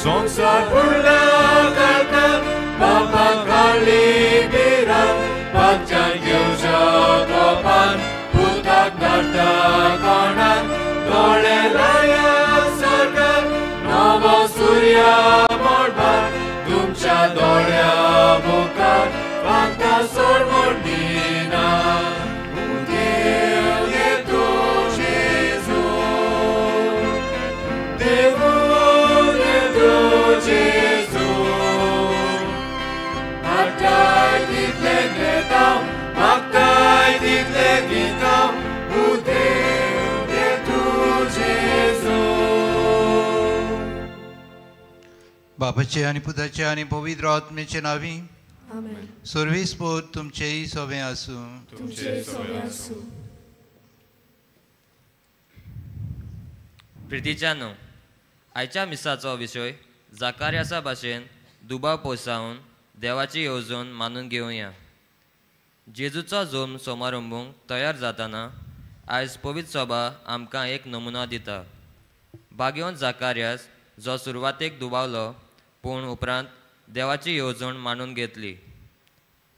संवसार फुडल्या काळखांत बापाक हाडली भिरांत बापच्यान घेवच्या कोपान पुताक धाडटा कोणाक दोळे लायात सरकार नवो सुर्या मळबार तुमच्या दोळ्या मुखार फांकता सोड म्हूण दिना देव येतो जेजू देव येतो जेजू मागताय तितले घेता मागताय तितले दिता देव येतो जेजू. बापाचे आनी पुताचे आनी पवित्र आत्म्याचे नांवी आमेन. सर्वीस पोर तुमचेय सोबें आसूं. तुमचेय सोबें आसूं. प्रितीच्यानो, आयच्या मिसाचो विशय जाकार्यासा भाशेन दुबाव पोसावन देवाची येवजण मानून घेवया. जेजूचो जल्म समारंभूंक तयार जाताना आयज पवित्र सभा आमकां एक नमुना दिता. भाग्यवंत जाकार्यास जो सुरवातेक दुबावलो पूण उपरांत देवाची येवजण मानून घेतली.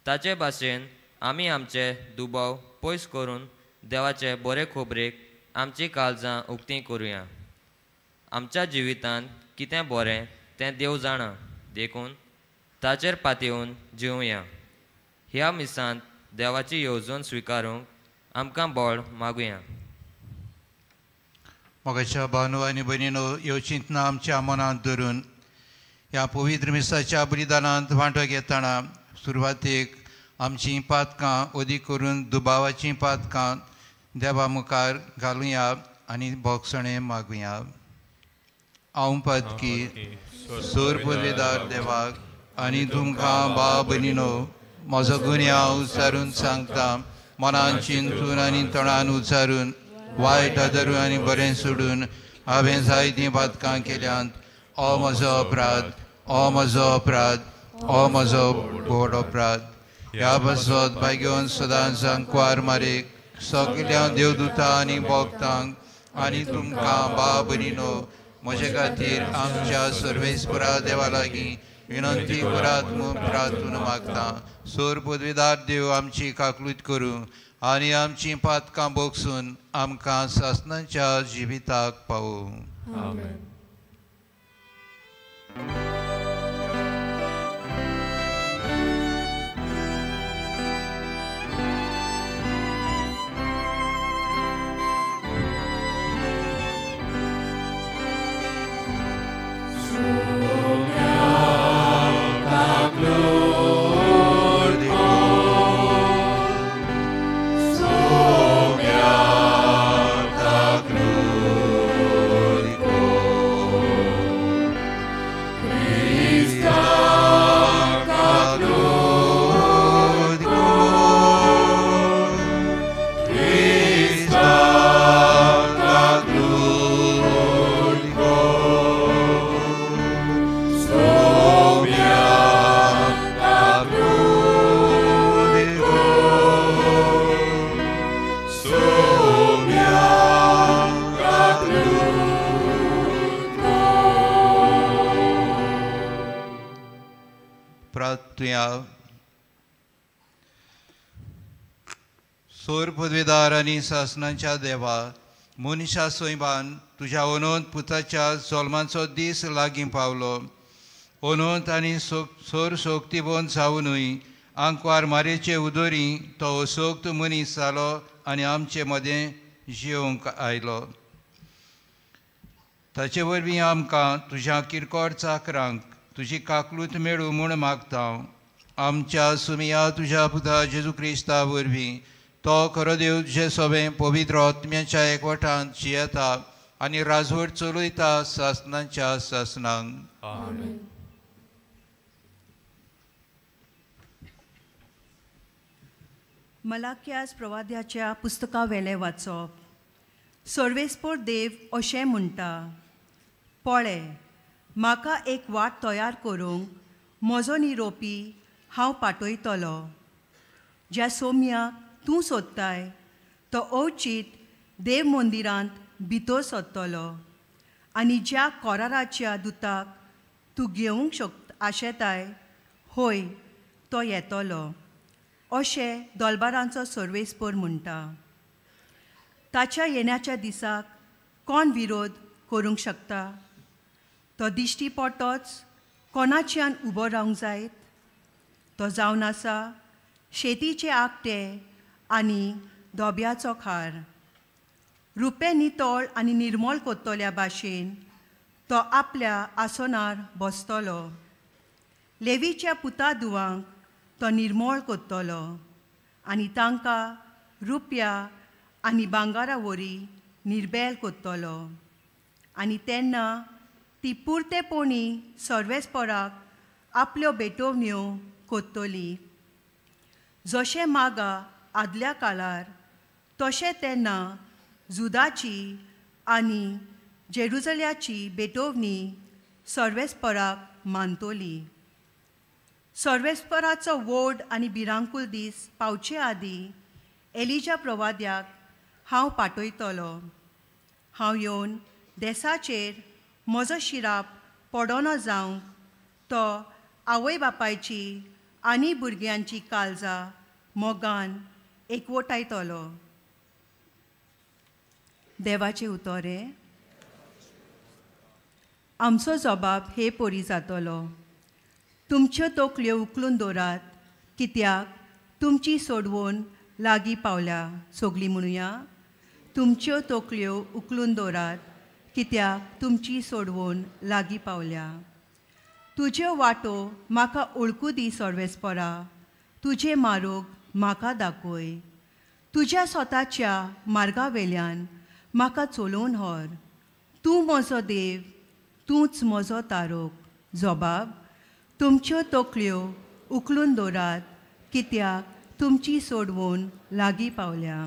ताचे भाशेन आमी आमचे दुबाव पयस करून देवाचे बरे खबरेक आमची काळजां उक्तीं करुया. आमच्या जिवितांत कितें बरें तें देव जाणा, देखून ताचेर पातयेवन जिवया. ह्या मिसांत देवाची येवजण स्विकारूंक आमकां बळ मागुया. मोगाच्या भावनो आनी भयणीनो, ह्यो चिंतना आमच्या मनांत धरून ह्या पवित्र मिसाच्या बलिदानांत वांटो घेतना सुरवातेक आमचीं पातकां अदीक करून दुबावाचीं पातकां देवा मुखार घालुया आनी भोगसणें मागुया. हांव पातकी सोर पुर्वेदार देवाक आनी तुमकां भाव भयणीनो म्हजो गुन्यांव उच्चारून सांगता. मनान चिंतून आनी तणान उच्चारून वायट आदरून आनी बरें सोडून हांवें जायतीं पातकां केल्यांत. ओ म्हजो अपराध, ओ म्हजो अपराध, ओ म्हजो व्हड अपराध. ह्या पासत भाग्यवंत सदांच कुवार मारेक सगल्या देवदूता आनी भक्तांक आनी तुमकां भाव भयणीनो म्हजे खातीर आमच्या सर्वेस्परा देवा लागीं विनंती करात म्हूण प्रार्थना मागता. सोर पदवीदार देव आमची काकलूत करूं आनी आमचीं पातकां भोगसून आमकां सासणाच्या जिविताक पावूं. आमेन. सोर पदवीदार आनी सासणाच्या देवा, मनशा सैमान तुज्या अनंत पुताच्या जल्माचो दीस लागीं पावलो. अनंत आनी सोर शक्तीवंत जावनूय आंकवार मारेचे उदोरी तो असोक्त मनीस जालो आनी आमचे मदें जिवंक आयलो. ताचे वरवीं आमकां तुज्या किरकोळ चाकरांक तुजी काकलूत मेळूं म्हूण मागता. आमच्या सुमिया तुज्या पुता जेजू क्रिस्ता वरवीं तो खरो देव तुजे सोबें पवित्र आत्म्याच्या एकवटांत जियेता आनी राजवट चलयता सासणाच्या सासणांक. आमेन. मलाक्यास प्रवाद्याच्या पुस्तकावेलें वाचप. सर्वेस्पोर देव अशें म्हणटा, पळे म्हाका एक वाट तयार करूंक म्हजो निरोपी हांव पाठयतलो. ज्या सोम्याक तूं सोदताय तो अवचीत देव मंदिरांत भितर सोदतलो आनी ज्या कोराराच्या दुताक तूं घेवंक शक आशेताय, होय तो येतलो, अशें दोलबारांचो सर्वेस्पर म्हणटा. ताच्या येण्याच्या दिसाक कोण विरोध करूंक शकता? तो दिश्टी पडटोच कोणाच्यान उबो रावंक जायत? तो जावन आसा शेतीचे आगटे आनी धोब्याचो खार. रुपें नितळ आनी निर्मळ कोत्तल्या भाशेन तो आपल्या आसनार बसतलो. लेवीच्या पुता दुवांक तो निर्मळ कोत्तलो आनी तांकां रुपया आनी भांगरा वरी निर्बेल कोत्तलो. आनी तेन्ना ती पुरतेपणी सर्वेस्पराक आपल्यो भेटवण्यो कोत्तली. जशें मागा आदल्या काळार तशें तेन्ना जुदाची आनी जेरुजल्याची भेटवणी सर्वेस्पराक मानतली. सर्वेस्पराचो व्हड आनी भिरांकूळ दीस पावचे आदीं एलिजा प्रवाद्याक हांव पाठयतलो. हांव येवन देसाचेर म्हजो शिराप पडना जावंक तो आवय बापायची आनी भुरग्यांची काळजां मोगान एकवटायतलो. देवाचें उतोरें. आमचो जबाब हे परी जातलो. तुमच्यो तकल्यो उखलून दवरात, कित्याक तुमची सोडवण लागीं पावल्या. सगळीं म्हणुया, तुमच्यो तकल्यो उखलून दवरात, कित्याक तुमची सोडवण लागीं पावल्या. तुज्यो वाटो म्हाका ओळखू दी सर्वेस्परा, तुजें मार्ग म्हाका दाखय. तुज्या स्वताच्या मार्गा वेल्यान म्हाका चलोवन व्हर. तूं म्हजो देव, तूंच म्हजो तारोक. जबाब, तुमच्यो तकल्यो उखलून दवरात, कित्याक तुमची सोडवण लागीं पावल्या.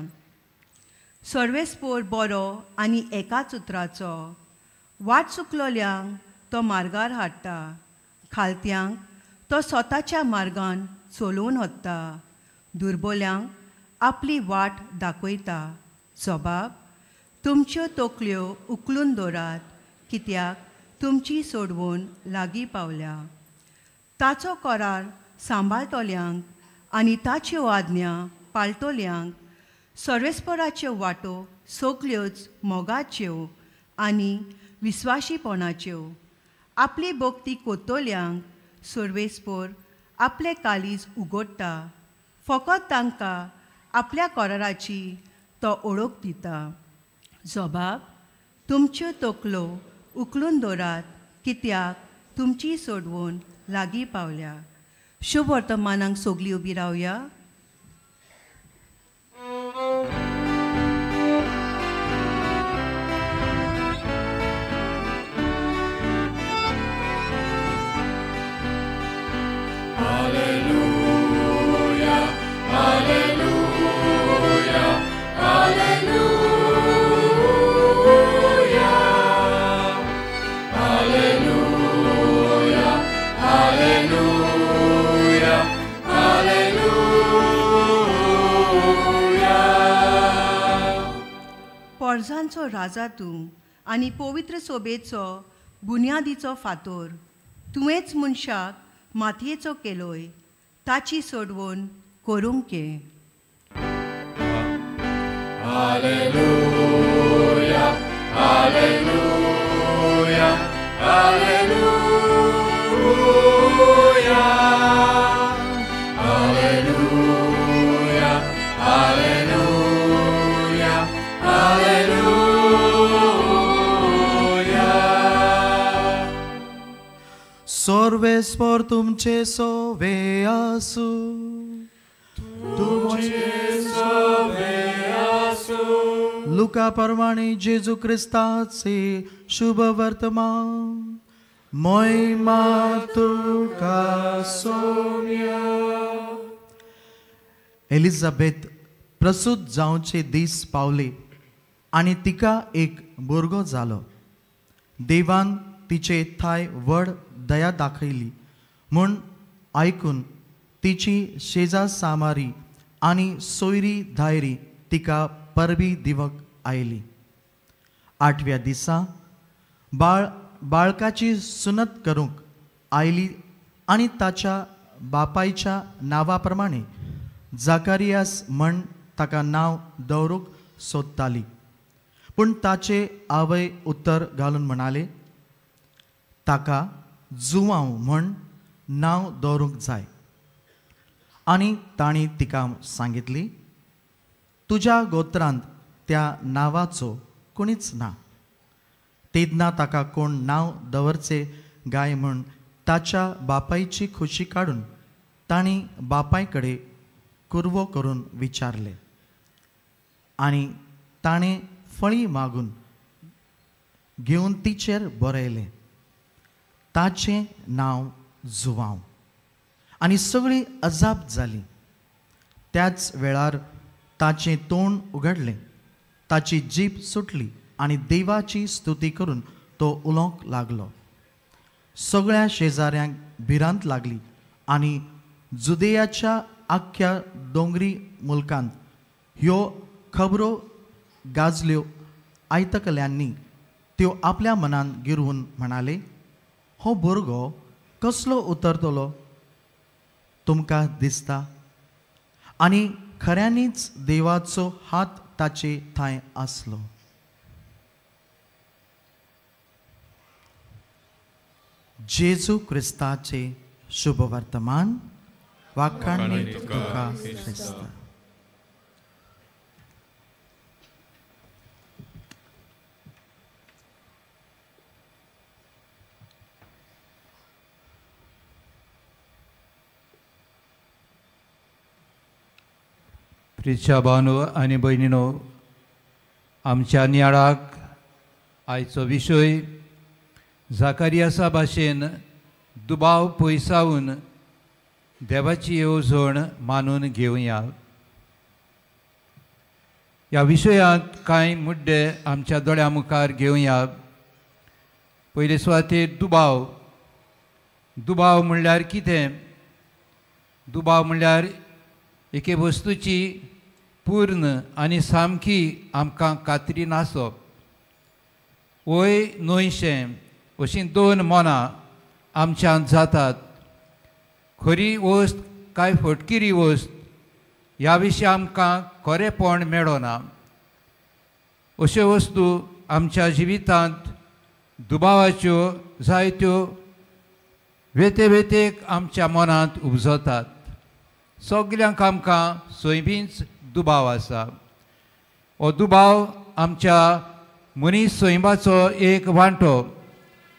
सर्वेस्पर बरो आनी एकाच उतराचो, वाट चुकलोल्यांक तो मार्गार हाडटा, खालत्यांक तो स्वताच्या मार्गान चलोवन व्हरता, दुर्बोल्यांक आपली वाट दाखयता. जबाब, तुमच्यो तकल्यो उखलून दवरात, कित्याक तुमची सोडवण लागीं पावल्या. ताचो करार सांबाळटल्यांक आनी ताच्यो आज्ञा पाळटल्यांक सर्वेस्पराच्यो वाटो सगल्योच मोगाच्यो आनी विस्वाशीपणाच्यो. आपली भक्ती कोत्तल्यांक सर्वेस्पर आपलें काळीज उगडटा, फकत तांकां आपल्या कराराची तो ओळख दिता. जबाब, तुमच्यो तकल्यो उखलून दवरात, कित्याक तुमची सोडवण लागीं पावल्या. शुभ वर्तमानाक सगळीं उबी रावया. Alleluia, Alleluia, Alleluia, Alleluia, Alleluia, Alleluia. पोरजांचो राजा तूं आनी पवित्र सोबेचो बुन्यादीचो फातोर, तुवेंच मनशाक मातयेचो केलोय, ताची सोडवण करूंक K. Alleluia, Alleluia, Alleluia, Alleluia, Alleluia, Alleluia. सर्वेस्पर तुमचे सोवे आसू. तुमचे सोवे आसू. लुका परमाणे जेजू क्रिस्ताचे शुभ वर्तमान. महिमा तुका सोम्या. एलिझाबेथ प्रसूत जावचे दीस पावले आनी तिका एक भुरगो जालो. देवान तिचे थाय व्हड दया दाखयली म्हूण आयकून तिची शेजा सामारी आनी सोयरी धायरी तिका परबी दिवंक आयली. आठव्या दिसा बाळकाची सुनत करूंक आयली आनी ताच्या बापायच्या नांवा प्रमाणे जाकारियास म्हण ताका नांव दवरूंक सोदताली. पूण ताचे आवय उत्तर घालून म्हणाले, ताका जुवांव म्हण नांव दवरूंक जाय. आनी तांणी तिका सांगितली, तुज्या गोत्रांत त्या नांवाचो कोणीच ना. तेन्ना ताका कोण नांव दवरचे गाय म्हूण ताच्या बापायची खुशी काडून तांणी बापाय कडेन कुरवो करून विचारले. आनी ताणें फळी मागून घेवन तिचेर बरयलें, ताचें नांव जुवांव. आनी सगळीं अजाप जालीं. त्याच वेळार ताचें तोंड उगडलें, ताची जीब सुटली आनी देवाची स्तुती करून तो उलोवंक लागलो. सगळ्या शेजाऱ्यांक भिरांत लागली आनी जुदेयाच्या आख्ख्या दोंगरी मुलकांत ह्यो खबरो गाजल्यो. आयतकल्यांनी त्यो आपल्या मनान गिरवून म्हणाले, हो भुरगो कसलो उतरतलो तुमकां दिसता? आनी खऱ्यांनीच देवाचो हात ताचे थंय आसलो. जेजू क्रिस्ताचे शुभवर्तमान. वाखाणणी तुका क्रिस्ता. प्रिच्या भावनो आनी भयणीनो, आमच्या नियाळाक आयचो विशय जाकारियासा भाशेन दुबाव पयसावन देवाची येवजण मानून घेवया. ह्या विशयांत कांय मुद्दे आमच्या दोळ्या मुखार घेवया. पयले सुवातेर दुबाव. दुबाव म्हणल्यार कितें? दुबाव म्हणल्यार एके वस्तूची पूर्ण आनी सामकी आमकां खात्री नासप. वय न्हयशें अशीं दोन मनां आमच्यांत जातात. खरी वस्त काय फटकिरी वस्त ह्या विशीं आमकां खरेपण मेळना. अश्यो वस्तू आमच्या जिवितांत दुबावाच्यो जायत्यो वेते वेतेक आमच्या मनांत उपजतात. सगल्यांक आमकां सैमीच दुबाव आसा. हो दुबाव आमच्या मनीस सैमाचो एक वांटो,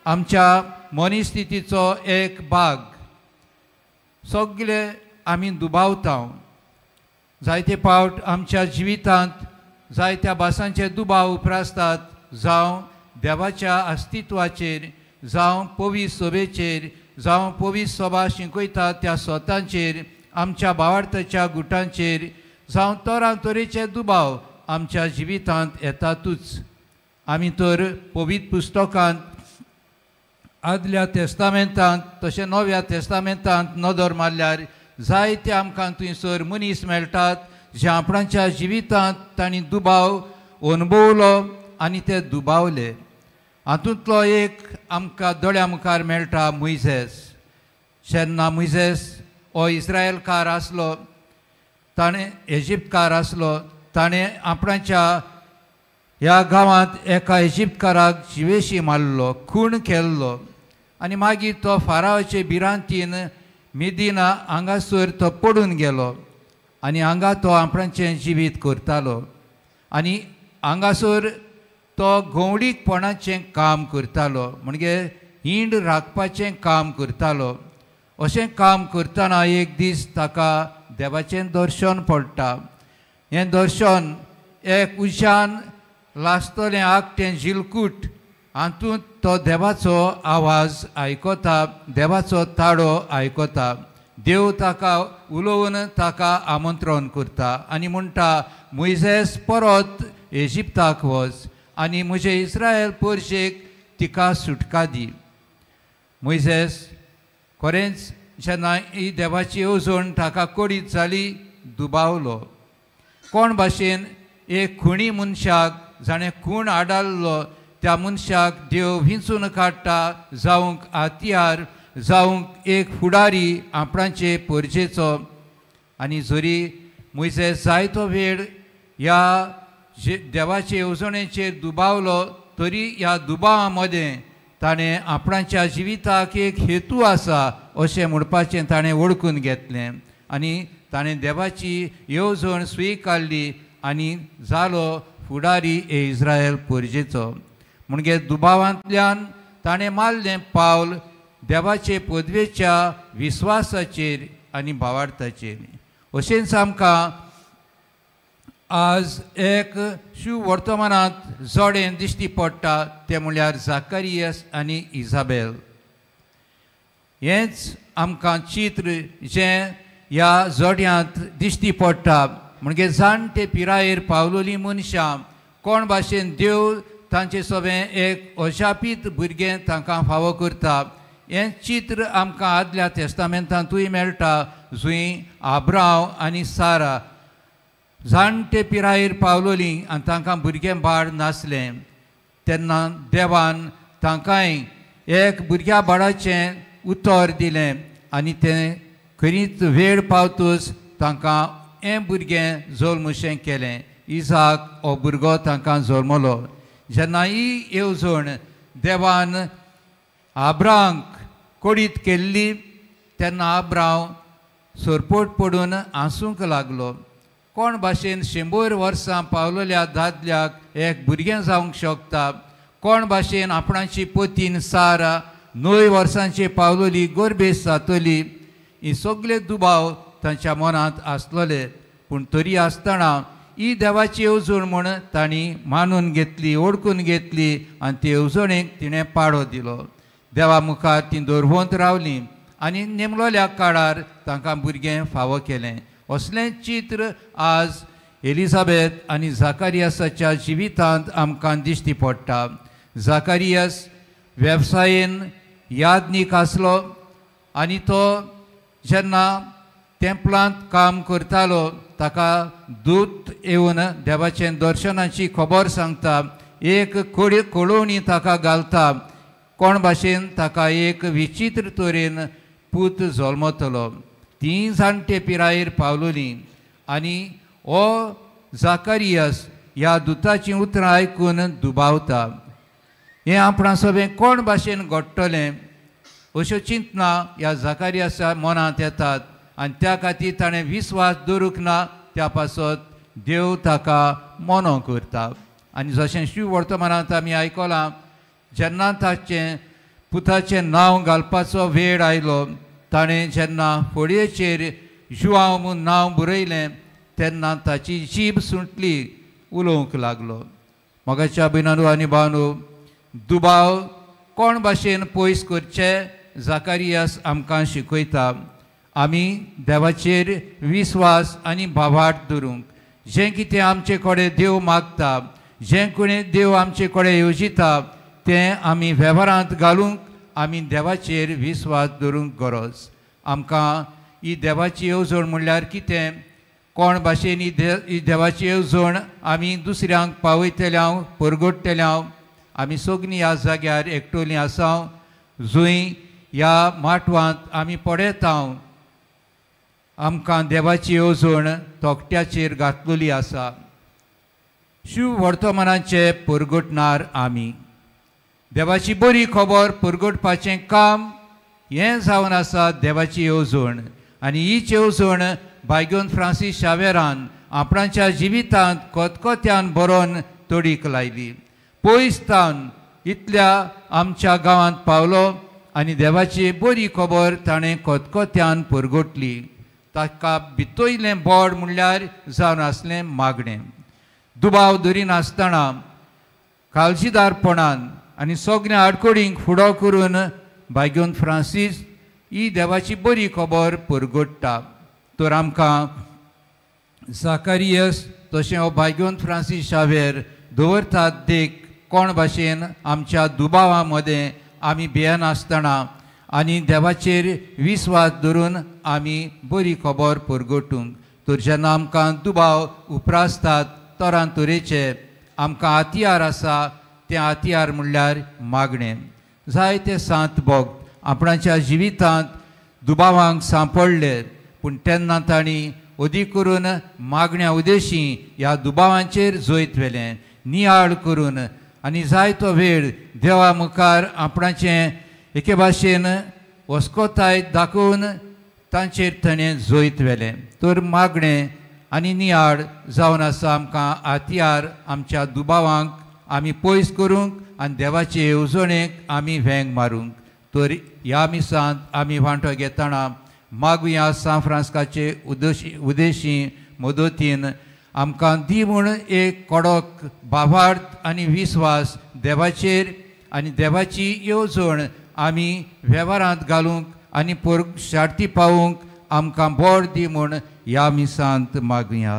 आमच्या मनीस स्थितीचो एक भाग. सगळे आमी दुबावता. जायते फावट आमच्या जिवितांत जायत्या भासांचे दुबाव उप्रासतात, जावं देवाच्या अस्तित्वाचेर, जावं पवित्र सभेचेर, जावं पवित्र सभा शिकयतात त्या स्वतांचेर, आमच्या भावार्थाच्या गुटांचेर, जावं तरातरेचे दुबाव आमच्या जिवितांत येतातूच. आमी तर पवित्र पुस्तकांत आदल्या तेस्तामेंतांत तशें नव्या तेस्तामेंतांत नदर मारल्यार जायते आमकां थंयसर मनीस मेळटात जे आपणाच्या जिवितांत तांणी दुबाव अणभवलो आनी ते दुबावले. हातूंतलो एक आमकां दोळ्या मुखार मेळटा मोयजेस. जेन्ना मोयजेस हो इस्रायलकार आसलो, ताणें इजिप्तकार आसलो, ताणें आपणाच्या ह्या गांवांत एका इजिप्तकाराक जिवेशी मारलो, खून केल्लो आनी मागीर तो फारावाचे भिरांतीन मिदिना हांगासर तो पडून गेलो आनी हांगा तो आपणाचें जिवीत करतालो आनी हांगासर तो गवळीकपणाचें काम करतालो, म्हणजे हिंड राखपाचें काम करतालो. अशें काम करतना एक दीस ताका देवाचें दर्शन पडटा. हें दर्शन एक उज्यान लासतलें आगटें जिलकूट, हातूंत तो देवाचो आवाज आयकता, देवाचो ताळो आयकता. देव ताका उलोवन ताका आमंत्रण करता आनी म्हणटा, मोयजेस परत इजिप्ताक वच आनी म्हजे इस्रायल परशेक तिका सुटका दी. मोयजेस खरेंच जेन्ना ही देवाची येवजण ताका कडीत जाली, दुबावलो. कोण भाशेन एक खुणी मनशाक जाणें खूण आडाल्लो त्या मनशाक देव विंचून काडटा जावंक हत्यार, जावंक एक फुडारी आपणाचे परजेचो. आनी जरी मोयजेस जायतो वेळ ह्या देवाचे येवजणेचेर दुबावलो तरी ह्या दुबावा मदें ताणें आपणाच्या जिविताक एक हेतू आसा अशें म्हणपाचें ताणें वळखून घेतलें आनी ताणें देवाची येवजण स्विकारली आनी जालो फुडारी ए इस्रायल परजेचो. म्हणजे दुबावांतल्यान ताणें मारलें पावल देवाचे पदवेच्या विस्वासाचेर आनी भावार्थाचेर. अशेंच आमकां आज एक शुवर्तमानांत जोडें दिश्टी पडटा तें म्हणल्यार जाकारियस आनी इजाबेल. हेंच आमकां चित्र जें ह्या जोड्यांत दिश्टी पडटा. म्हणजे जाणटे पिरायेर पावलोलीं मनशां कोण भाशेन देव तांचे सोबें एक अजापीत भुरगें तांकां फावो करता. हें चित्र आमकां आदल्या तेस्तामेंतांतूय मेळटा जंय आब्रांव आनी सारा जाणटे पिरायेर पावलोलीं आनी तांकां भुरगें बाळ नासलें तेन्ना देवान तांकांय एक भुरग्या बाळाचें उतर दिलें आनी तें खरीच वेळ पावतूच तांकां हें भुरगें जल्मशें केलें. इजाक हो भुरगो तांकां जल्मलो. जेन्ना ही येवजण देवान आब्रांक कोडीत केल्ली तेन्ना आब्रांव सरपोट पडून हांसूंक लागलो. कोण भाशेन 100 वर्सां पावलोल्या दादल्याक एक भुरगें जावंक शकता? कोण भाशेन आपणाची पतीन सारा 9 वर्सांची पावलोली गोरबेस जातली? ही सगळे दुबाव तांच्या मनांत आसलोले. पूण तरी आसतना ही देवाची येवजण म्हूण तांणी मानून घेतली, ओळखून घेतली आनी ते येवजणेक तिणें पाडो दिलो. देवा मुखार ती दरवंत रावली आनी नेमलोल्या काळार तांकां भुरगें फावो केलें. असलें चित्र आज एलिझाबेथ आनी जाकारियसाच्या जिवितांत आमकां दिश्टी पडटा. जाकारियस वेवसायेन याज्ञीक आसलो आनी तो जेन्ना टेम्पलांत काम करतालो ताका दूत येवन देवाचें दर्शनाची खबर सांगता. एक कळोवणी ताका घालता कोण भाशेन ताका एक विचित्र तरेन पूत जल्मतलो. तीं जाणटे पिरायेर पावलोलीं आनी हो जाकारियस ह्या दुताचीं उतरां आयकून दुबावता. हें आपणा सगळें कोण भाशेन घडटलें अश्यो चिंतना ह्या जाकारियसा मनांत येतात आनी त्या खातीर ताणें विस्वास दवरूंक ना. त्या पासत देव ताका मोनो करता. आनी जशें शिववर्तमानांत आमी आयकलां जेन्ना ताचें पुताचें नांव घालपाचो वेळ आयलो ताणें जेन्ना फळयेचेर जुआंव म्हूण नांव बरयलें तेन्ना ताची जीब सुटली, उलोवंक लागलो. मोगाच्या भयणांनो आनी भावांनो, दुबाव कोण भाशेन पयस करचे जाकारियस आमकां शिकयता. आमी देवाचेर विस्वास आनी भावार्थ दवरूंक जें कितें आमचे कडेन देव मागता, जें कोणें देव आमचे कडेन येवजिता तें आमी वेव्हारांत घालूंक आमी देवाचेर विस्वास दवरूंक गरज. आमकां ही देवाची येवजण म्हणल्यार कितें, कोण भाशेन ही देवाची येवजण आमी दुसऱ्यांक पावयतल्या, परगडटल्या. आमी सगळीं ह्या जाग्यार एकटोलीं आसा जंय ह्या माटवांत आमी पडयता. आमकां देवाची येवजण तोखट्याचेर घातलेली आसा. शिववर्तमानाचे परगटणार आमी देवाची बरी खबर परगटपाचें काम हें जावन आसा देवाची येवजण. आनी हीच येवजण बायगोन फ्रांसीस शावेरान आपणाच्या जिवितांत कोतकोत्यान बरोवन तडीक लायली. पयस तावन इतल्या आमच्या गांवांत पावलो आनी देवाची बरी खबर ताणें कोतकोत्यान परगटली. ताका भितयलें बोड म्हणल्यार जावन आसलें मागणें. दुबाव धरिनासतना काळजीदारपणान आनी सगळ्या आडखळींक फुडो करून बायगोन फ्रांसीस ही देवाची बरी खबर परगडटा. तर आमकां जाकारियस तशें हो बायगोन फ्रांसीस शावेर दवरतात देख कोण भाशेन आमच्या दुबावा मदें आमी भियेनासतना आनी देवाचेर विस्वास धरून आमी बरी खबर परगटूंक. तर जेन्ना आमकां दुबाव उप्रासतात तरांतरेचे आमकां हतियार आसा, तें हतियार म्हणल्यार मागणें. जायते सांत भक्त आपणाच्या जिवितांत दुबावांक सांपडले, पूण तेन्ना तांणी अदीक करून मागण्या उदेशी ह्या दुबावांचेर जैत व्हेलें, नियाळ करून आनी जायतो वेळ देवा मुखार आपणाचें एके भाशेन वस्कोताय दाखोवन तांचेर ताणें जैत व्हेलें. तर मागणें आनी नियाळ जावन आसा आमकां हातयार आमच्या दुबावांक आमी पयस करूंक आनी देवाचे येवजणेक आमी वेंग मारूंक. तर ह्या मिसांत आमी वांटो घेतना मागुया सांत फ्रांस्काचे उदेशी मदतीन आमकां दी म्हूण एक कडक भावार्थ आनी विस्वास देवाचेर आनी देवाची येवजण आमी वेव्हारांत घालूंक आनी शार्ती पावूंक आमकां बोर दी म्हूण ह्या मिसांत मागुया.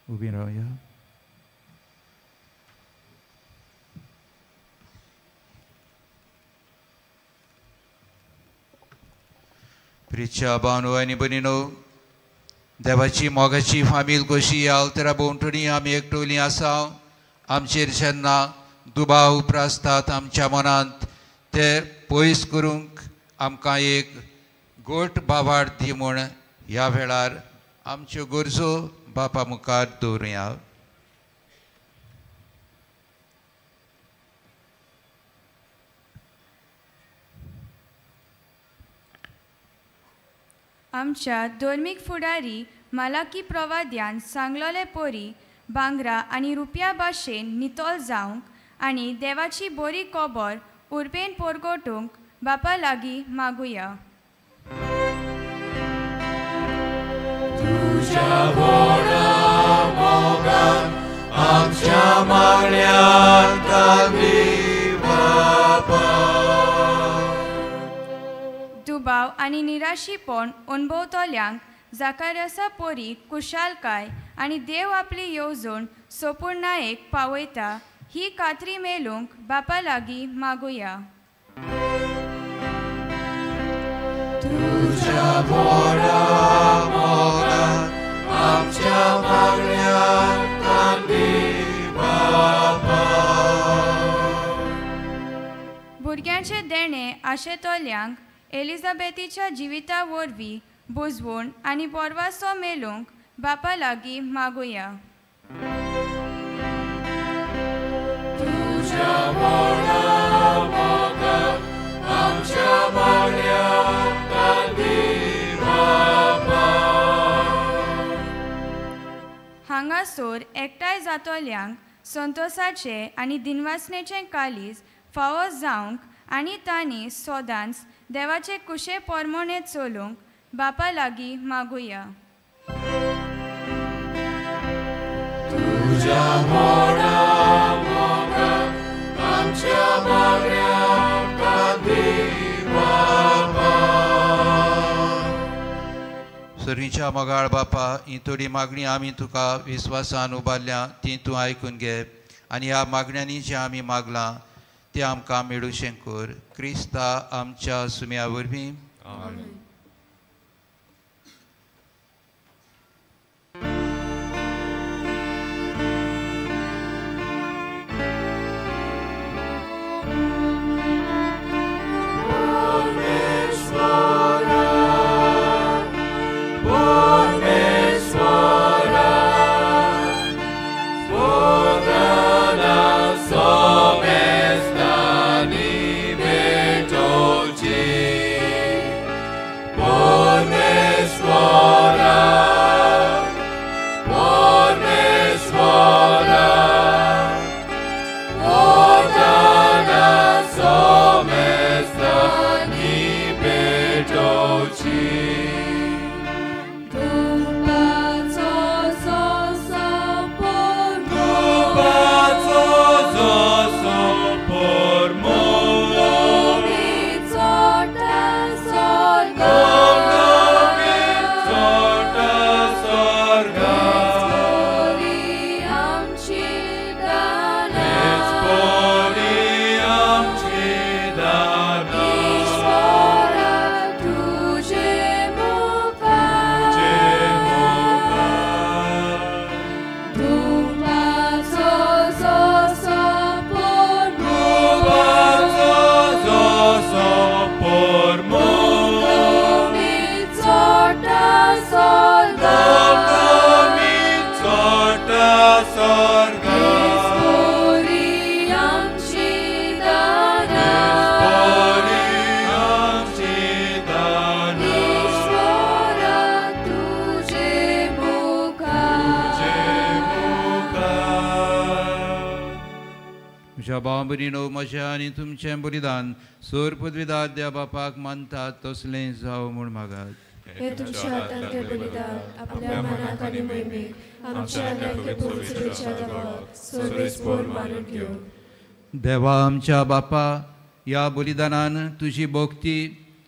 उबी रावया. प्रिच्या भावनो आनी भयणीनो, देवाची मोगाची फामील कशी आल्तरा भोंवतणी आमी एकटोली आसा. आमचेर जेन्ना दुबाव उप्रासतात आमच्या मनांत ते पयस करूंक आमकां एक गोट बावाड दी म्हूण ह्या वेळार आमच्यो गरजो बापा मुखार दवरुया. आमच्या धर्मीक फुडारी मालाकी प्रवाद्यान सांगलोले पोरी भांगरा आनी रुपया भाशेन नितळ जावंक आनी देवाची बरी खबर उर्बेन पोरगोटूंक बापा लागीं मागुया. तुज्या व्हडा मोगान आमच्या मागण्यांक दी बापा. दुबाव आनी निराशीपण अणभवतल्यांक जाकार्यासा पोरी कुशालकाय आनी देव आपली येवजण सोपूर्णायेक पावयता ही खात्री मेळूंक बापा लागीं मागुया. तुज्या व्हडा मोगान आमच्या मागण्यांक दी बापा. भुरग्यांचें देणें आशेतल्यांक एलिझाबेथीच्या जिविता वरवीं बुजवण आनी बोरवासो मेळूंक बापा लागीं मागुया. तुज्या व्हडा मोगान आमच्या मागण्यांक दी बापा. हांगासर एकठांय जातल्यांक संतोसाचें आनी दिनवासनेचें काळीज फावो जावंक आनी तांणी सदांच देवाचे कुशे परमणे चलूंक बापा लागीं मागुया. तुज्या व्हडा मोगान आमच्या मागण्यांक दी बापा. सर्वीच्या मोगाळ बापा, ही थोडी मागणी आमी तुका विस्वासान उबारल्या ती तूं आयकून घे आनी ह्या मागण्यांनी जें आमी मागलां तें आमकां मेळूशें कर. क्रिस्ता आमच्या सुम्या वरवीं. आमेन. तुका स्वर्गा बोरी आमची दाना बोरी आमची दाना ईश्वरा तुझे मुखार तुझे मुखार. म्हज्या भाव भयणीनो, म्हजें आनी तुमचें बलिदान सोर पदवीदार देवा बापाक मानतात तसलें जावं म्हूण मागात. हे तुमच्या हातांतलें बलिदान आपल्या मनाक आनी मोहिमेक आमच्या आनी पवित्रतेच्या देवाक सर्वेस्पर मानून घेवं. देवा आमच्या बापा, ह्या बलिदानान तुजी भक्ती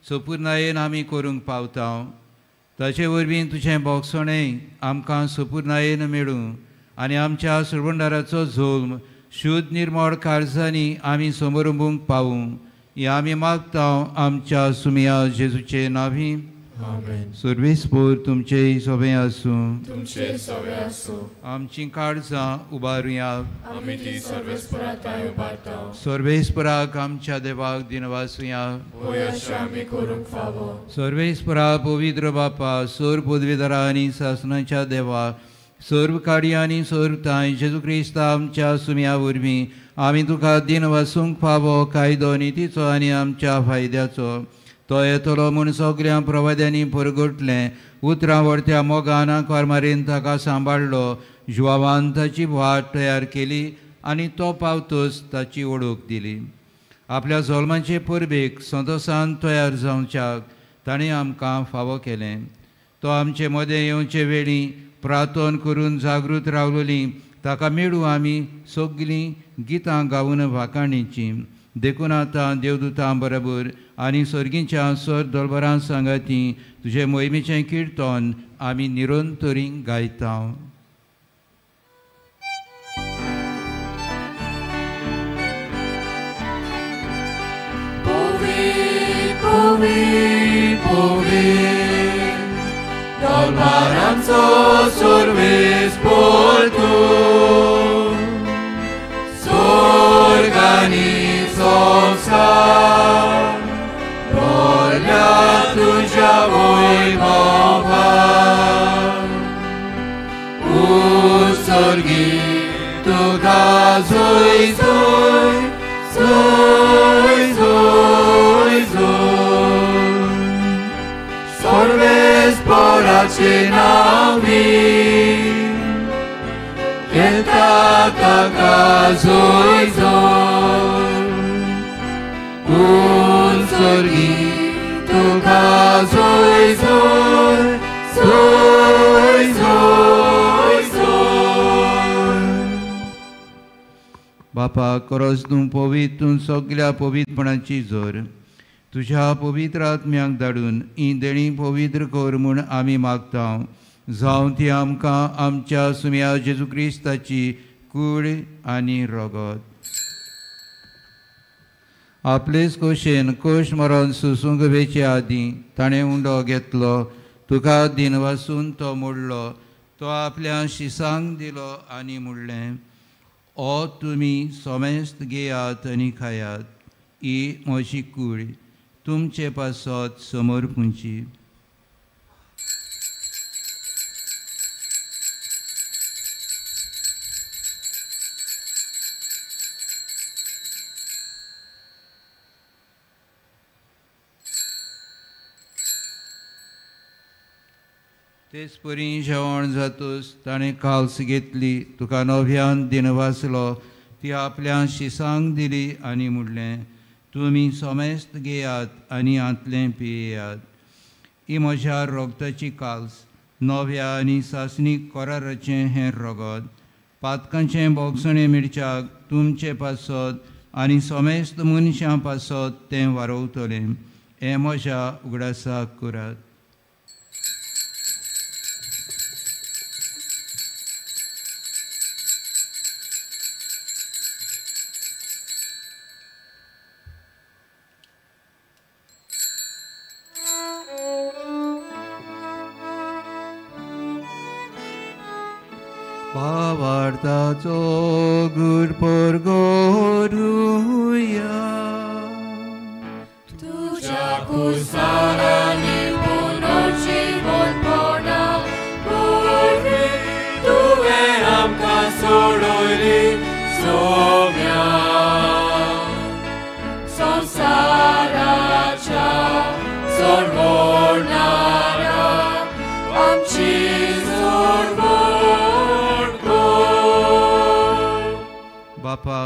सपुर्णायेन आमी करूंक पावता. ताचे वरवीं तुजें भोगसणें आमकां सपुर्णायेन मेळूं आनी आमच्या सुरवंडाराचो जल्म शुद्ध निर्मळ काळजांनी आमी समरंबूंक पावूं. हें आमी मागता आमच्या सुमिया जेजूचे नांवी. आमेन. सर्वेस्पर तुमचें सोबें आसूं. तुमचे सवे आसूं. आमचीं काळजां उबारुया. आमी ती सर्वेस्परा थंय उबारता. सर्वेस्पराक आमच्या देवाक दिनवासुया. होय अशें आमी करूंक फावो. सर्वेस्परा पवित्र बापा, सोर पदवीधरा आनी सासणाच्या देवा, सर्व काडी आनी सर्व तांय जेजू क्रिस्ता आमच्या सुम्या वरवीं आमी तुका दिनवासूंक फावो कायदो नितीचो आनी आमच्या फायद्याचो. तो येतलो म्हूण सगळ्या प्रवाद्यांनी परगटलें उतरां व्हरत्या मोगान आंकवार मारीन ताका सांबाळ्ळो. जुवावान ताची वाट तयार केली आनी तो पावतच ताची ओळख दिली. आपल्या जल्माचे परबेक संतोसान तयार जावच्याक ताणें आमकां फावो केलें. तो आमचे मदें येवचे वेळी प्रार्थन करून जागृत रावलोली ताका मेळूं आमी सगळीं गितां गावन वाखाणीचीं. देखून आतां देवदूतां बरोबर आनी सर्गीच्या सर दलबरां सांगाती तुजे मोहिमेचें किर्तन आमी निरंतरी गायता. Povi, povi, Dolmaranzo survis portu, Sorgani sosa, Volja tuja vojmova, Usorgi tuga zoi zoi, zoi zoi zoi, Sorves porace navi, Kenta zoi zoi, Unsorgi tuka zoi zoi, zoi zoi zoi. बापा, करस तूं पवित्र, तूं सगळ्या पवित्रपणाची जोर तुज्या पवित्र आत्म्याक धाडून ही देणी पवित्र कर म्हूण आमी मागता. जावं ती आमकां आमच्या सुम्या जेजू क्रिस्ताची कूड आनी रगत. आपलेच कोशेन कोश मरण सुसूंक वेचे आदीं ताणें उंडो घेतलो, तुका दिनवासून तो मोडलो, तो आपल्या शिसांक दिलो आनी म्हणलें, ओ तुमी समेस्त घेयात आनी खायात, ही म्हजी कूड तुमचे पासत समर्पूंची. तेच परी जेवण जातूच ताणें काल्स घेतली, तुका नव्यान दिनवासलो, ती आपल्या शिसांक दिली आनी म्हणलें, तुमी समेस्त घेयात आनी हांतलें पियेयात. ही म्हज्या रगताची काल्स, नव्या आनी सासणीक कराराचें हें रगत, पातकांचें भोगसणें मिरच्याक तुमचे पासत आनी समेस्त मनशां पासत तें वारोवतलें. हें म्हज्या उगडासाक करात. भावार्थाचो गुर परगोरुया. तुझ्या कुसारांनी पुनर्जीवनपणा पुरवी तुवें आमकां सोडयली सोम्या संवसाराच्या सोडवणाऱ्या आमची सोडवण कर. बापा,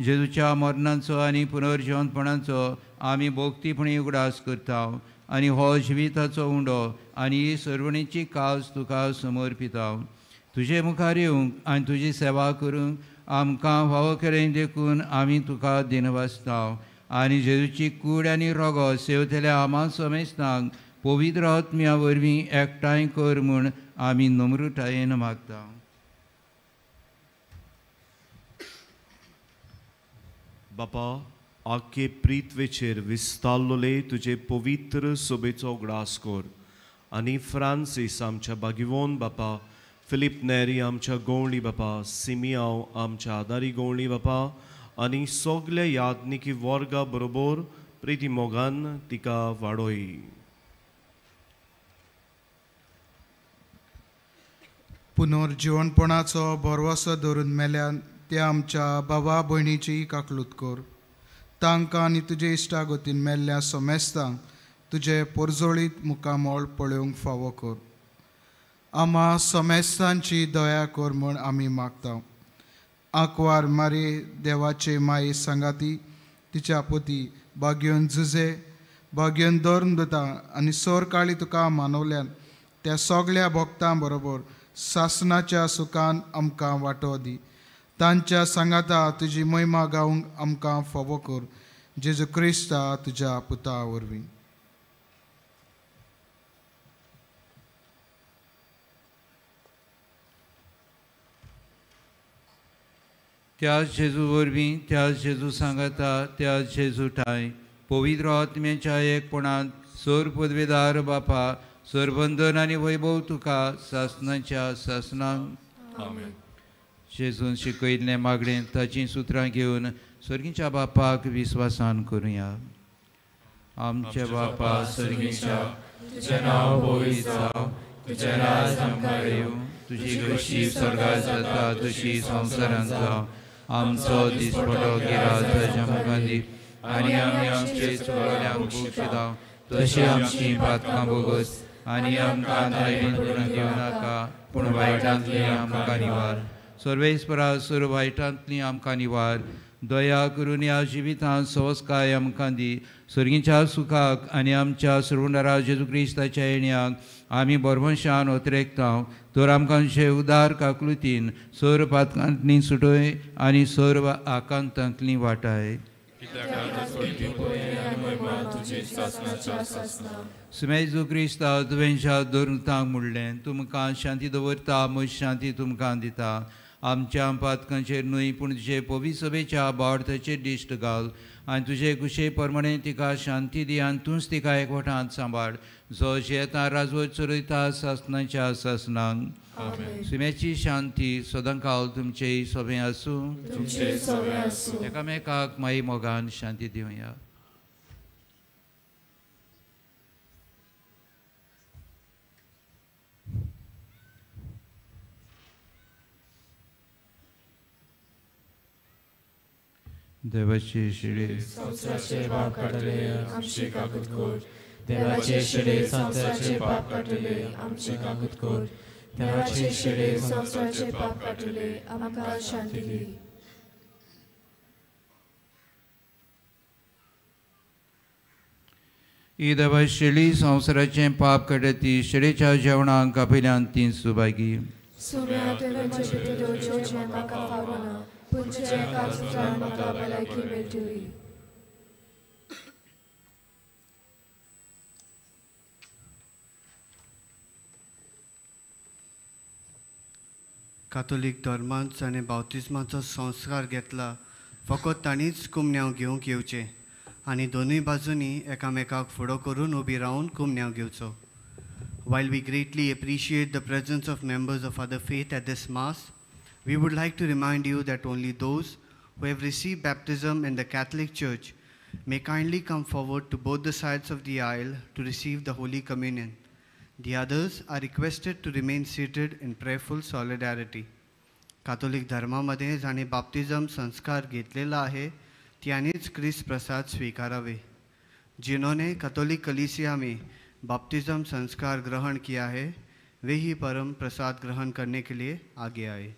जेजूच्या मरणाचो आनी पुनर्जिवंतपणाचो आमी भोक्तीपणी उगडास करता आनी हो जिविताचो उंडो आनी ही सर्वणीची काज तुका समर्पिता. तुजे मुखार येवंक आनी तुजी सेवा करूंक आमकां फावो केलें देखून आमी तुका दिनवासता आनी जेजूची कूड आनी रोगो सेवतल्या आमा समेस्तांक पवित्र आत्म्या वरवीं एकठांय कर म्हूण आमी नम्रतायेन मागता. बापा, आखे प्रिथ्वेचेर विस्तारलोले तुजे पवित्र सोबेचो उगडास कर आनी फ्रांसीस आमच्या बागिवोन बापा, फिलीप नेरी आमच्या गवळी बापा, सिमियांव आमच्या आदारी गवळी बापा आनी सगल्या यादनिकी वर्गा बरोबर प्रिती मोगान तिका वाडोय. पुनर्जिवणपणाचो भरवसो धरून मेल्यान त्या आमच्या बाबा भयणीची काकलूत कर. तांकां आनी तुजे इश्टागतीन मेल्ल्या समेस्तांक तुजे पोरजोळीत मुखामळ पळोवंक फावो कर. आमा समेस्तांची दया कर म्हूण आमी मागता. आंकवार मारी देवाचे माये सांगाती तिच्या पोती बागेवन जुजे बागेवन धरून दिता आनी सोर काळी तुका मानवल्यान त्या सगळ्या भक्तां बरोबर सासनाच्या सुखान आमकां वांटो दी. तांच्या सांगाता तुजी महिमा गावंक आमकां फावो कर. जेजू क्रिस्ता तुज्या पुता वरवीं. त्याच जेजू वरवीं, त्याच जेजू सांगाता, त्याच जेजू ठांय पवित्र आत्म्याच्या एकपणांत सर पदवेदार बापा, सरबंधन आनी वैभव तुका सासनाच्या सासनांक. आमेन. जेजून शिकयल्लें मागणें ताचीं सुत्रां घेवन सर्गीच्या बापाक विस्वासान करुया. आमच्या बापा सर्गीच्या, तुजें नांव पवित्र जावं, तुजें राज आमकां येवं, तुजी खोशी स्वर्गार जाता तशी संवसारांत जावं. आमचो दिसपटो गिराज आमकां दी आनी आमी आमचे चुकल्यांक भोगशिता तशी आमची पातकां भोगस आनी आमकां दैवीन करून दिवं नाका, पूण वायटांतली आमकां निवार. सर्वेस्परा सर्व वायटांतली आमकां निवार. दया करून ह्या जिवितांत सवस्काय आमकां दी. सर्गीच्या सुखाक आनी आमच्या सर्वणारा जेजू क्रिस्ताच्या येण्याक आमी बरवंशान ओतरेकता. तर आमकां जे उदार काकलुतीन सर्व पातकांतली सुटय आनी सर्व आकांतांतली वाटाय. सुमेजू क्रिस्ता तुवेंच्या धरुतांक म्हणलें, तुमकां शांती दवरता, म्हज शांती तुमकां दिता. आमच्या पातकांचेर न्हय पूण तुजे पवित्र सभेच्या बावडताचेर दिश्ट घाल आनी तुजे कुशे प्रमाणे तिका शांती दी आनी तूंच तिका एकवटांत सांबाळ, जो जियेता राजवट चलयता सासनाच्या सासनांक. सुम्याची शांती सदांकाल तुमचे सभें आसूं. एकामेकाक माई मोगान शांती दिवया. देवाचे शिडे संवसाराचे पाप काडले आमची काकूत कर. देवाचे शिडे संवसाराचे पाप काडले आमची काकूत कर. देवाचे शिडे संवसाराचे पाप काडले आमकां शांती दी. ही देवा शेळी संवसाराचें पाप काडटा ती शेळेच्या जेवणाक आपल्यान ती सुभागी. सुम्या तुवें म्हजे भितर जेवचें म्हाका फावना, पूण तुज्या एका सुत्रान म्हाका भलायकी मेळटली. कातोलीक धर्मांत जाणें बावतिज्माचो संस्कार घेतला फकत तांणीच कुमन्यांव घेवंक येवचें आनी दोनूय बाजूंनी एकामेकाक फुडो करून उबी रावन कुमन्यांव घेवचो. While we greatly appreciate the presence of members of other faith at this Mass, we would like to remind you that only those who have received baptism in the Catholic Church may kindly come forward to both the sides of the aisle to receive the Holy Communion. The others are requested to remain seated in prayerful solidarity. कातोलीक धर्मामध्ये जांणी बाप्तिजम संस्कार घेतलेला आहे त्यांनीच क्रिस्त प्रसाद स्वीकारावे। जिन्होंने Catholic कलीसिया में बाप्तिज्म संस्कार ग्रहण किया है वे ही परम प्रसाद ग्रहण करने के लिए आगे आए।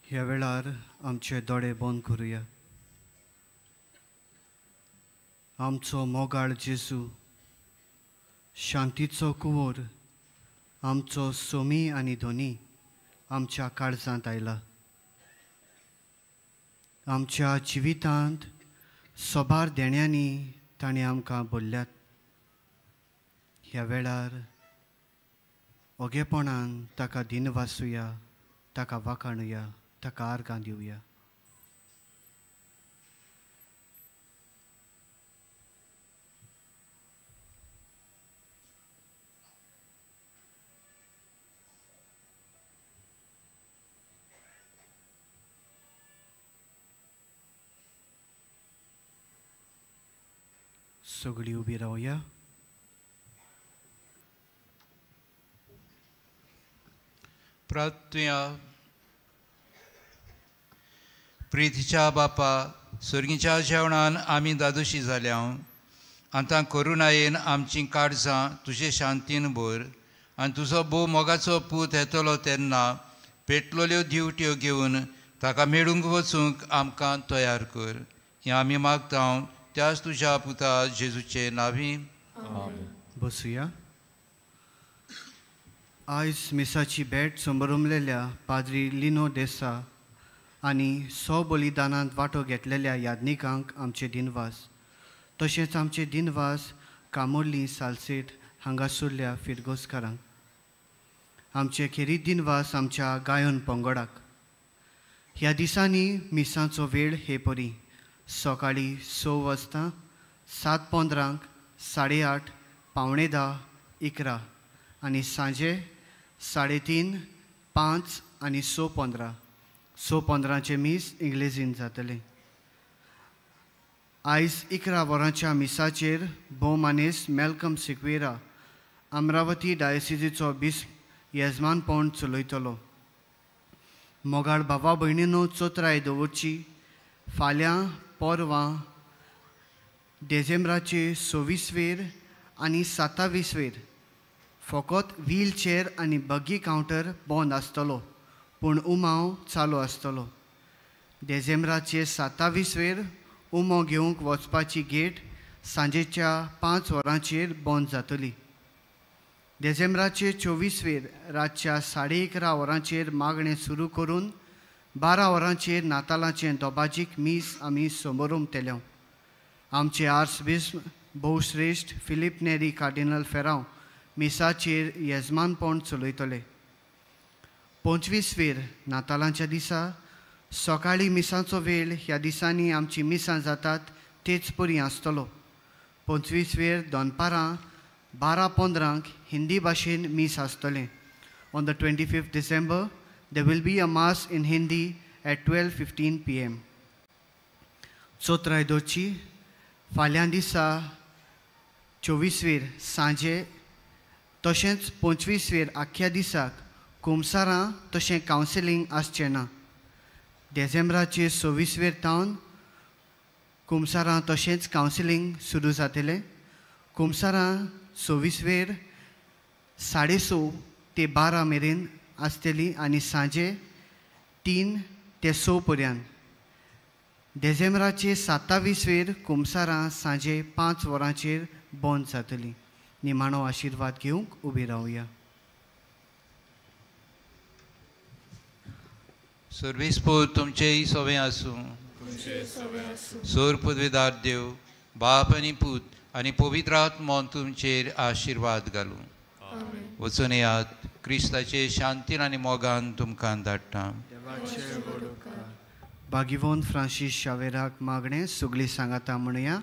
ह्या वेळार आमचे दोळे बंद करुया। आमचो मोगाळ जेजू, शांतीचो कुंवर, आमचो सोमी आनी धोनी आमच्या काळजांत आयला. आमच्या जिवितांत सोबार देण्यांनी ताणें आमकां बोल्ल्यात. ह्या वेळार ओगेपणान ताका दिनवासुया, ताका वाखाणुया, ताका आर्गां दिवया. सगळी उबी रावया. प्रार्थुया. प्रितीच्या बापा, सर्गीच्या जेवणान आमी दादोशी जाल्या. आतां करुणायेन आमचीं काळजां तुजे शांतीन भर आनी तुजो भोव मोगाचो पूत येतलो तेन्ना पेटलोल्यो दिवट्यो घेवन ताका मेळूंक वचूंक आमकां तयार कर. हें आमी मागता त्याच तुज्या पुता जेजूचे नांवी. बसुया. आयज मिसाची भेट समरमलेल्या पाद्री लिनो देसा आनी सो बलिदानांत वांटो घेतलेल्या याज्ञिकांक आमचे दिनवास. तशेंच आमचे दिनवास कामोर्ली सालसेट हांगासुरल्या फिरगोजकारांक. आमचे खेरीत दिनवास आमच्या गायन पंगडाक. ह्या दिसांनी मिसाचो वेळ हे परी सकाळीं 6 वाजता, 7:15, 8:30, 9:45, 11 आनी सांजे 3:30, 5 आनी 6:15. 6:15 मीस इंग्लेजीन जातलें. आयज 11 वरांच्या मिसाचेर भोवमानेस मेलकम सिक्वेरा अमरावती डायसिजीचो बिस्प येजमानपण चलयतलो. मोगाळ भावा भयणीनो, चोत्राय दवरची. फाल्यां परवां डिसेंबराचे 26वेर आनी 27वेर फकत व्हीलचेर आनी बग्गी कावंटर बंद आसतलो, पूण उमाव चालू आसतलो. डिसेंबराचे 27वेर उमो घेवंक वचपाची गेट सांजेच्या 5 वरांचेर बंद जातली. डिसेंबराचे 24वेर रातच्या 11:30 वरांचेर मागणें सुरू करून 12 वरांचेर नातालाचें दोबाजीक मीस आमी समोरमतले. आमचे आर्सबिस्प भोवश्रेश्ठ फिलीप नेरी कार्डिनल फेरांव मिसाचेर येजमानपण चलयतले. 25वेर नातालांच्या दिसा सकाळीं मिसाचो वेळ ह्या दिसांनी आमची मिसां जातात तेच परी आसतलो. 25वेर दनपारां 12:15 हिंदी भाशेन मीस आसतलें. On the 25th December there will be a mass in Hindi at 12:15 PM. चोत्राय दवरची. फाल्यां दिसा 24वेर सांजे तशेंच 25वेर आख्ख्या दिसाक कुमसारां तशें कावन्सिलींग आसचें ना. डिसेंबराचे 26वेर तावन कुमसारां तशेंच कावन्सिलींग सुरू जातलें. कुमसारां 26वेर 6:30 ते 12 मेरेन आसतली आनी सांजे 3 ते 6 पर्यंत. डिसेंबराचे 27वेर कुमसारां सांजे 5 वरांचेर बंद जातली. निमाणो आशिर्वाद घेवंक उबी रावया. सर्वेस्पोर तुमचेय सवें आसूं. सोर पदवेदार देव बाप आनी पूत आनी पवित्र आत्मो तुमचेर आशिर्वाद घालूं. वचून येयात, क्रिस्ताचे शांतीन आनी मोगान तुमकां धाडटा. बागिवोन फ्रांसीस शावेराक मागणें सगळीं सांगाता म्हणया.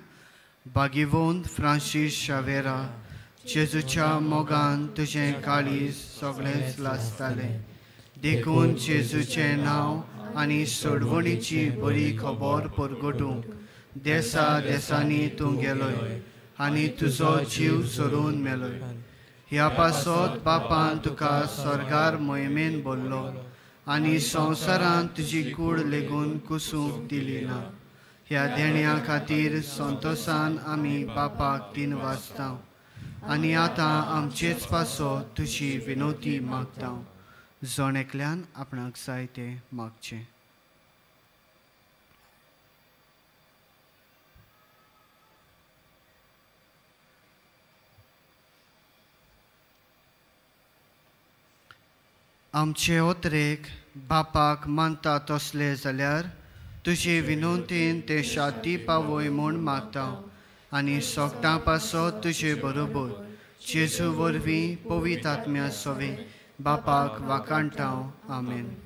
बागिवोन फ्रांसीस शावेरा, जेजूच्या मोगान तुजें काळीज सगळेंच लासतालें, देखून जेजूचें नांव आनी सोडवणीची बरी खबर परगटूंक देसा देसांनी तूं गेलोय आनी तुजो जीव सोडून मेलोय. ह्या पासत बापान तुका स्वर्गार मोहिमेन बोल्लो आनी संवसारांत तुजी कूड लेगून कुसूंक दिली ना. ह्या देण्या खातीर संतोसान आमी बापाक तीन वाजता आनी आतां आमचेच पासत तुजी विनोती मागता. जण एकल्यान आपणाक जाय तें मागचें. आमचे ओतरेक बापाक मानता तसले जाल्यार तुजे विनंतीन ते शाती पावय म्हूण मागता आनी सोगटां पासत तुजे बरोबर जेजू वरवीं पवित्र आत्म्या सोवे बापाक वाकाणटा. आमेन.